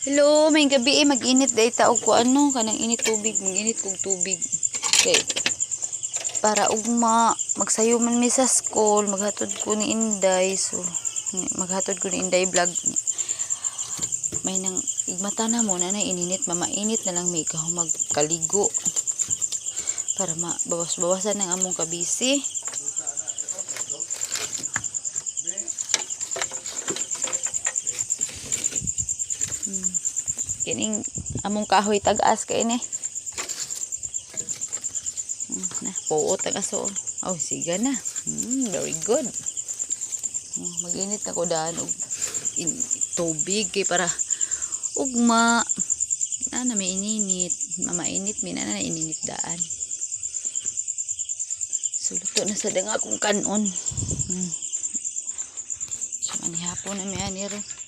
Hello, may gabi eh, mag-init day ta og ko ano, kanang init tubig, mag-init kog tubig. Kay para ugma magsayo man mi sa school, maghatod ko ni Inday, so maghatod ko ni Inday vlog. May nang igmata na mo na ininit, mamainit na lang may ikaw magkaligo para mabawas-bawasan ang among kabisi. Kining among kahoy tag-as kay ni. Na puot ang aso. Oh, siga na. Very good. Oh, mag-init na ko daan og tubig kay para ugma na na may ininit, mamainit mi na na ininit daan. So luto na sa danga akong kanon. So manihapon na mi ani ron.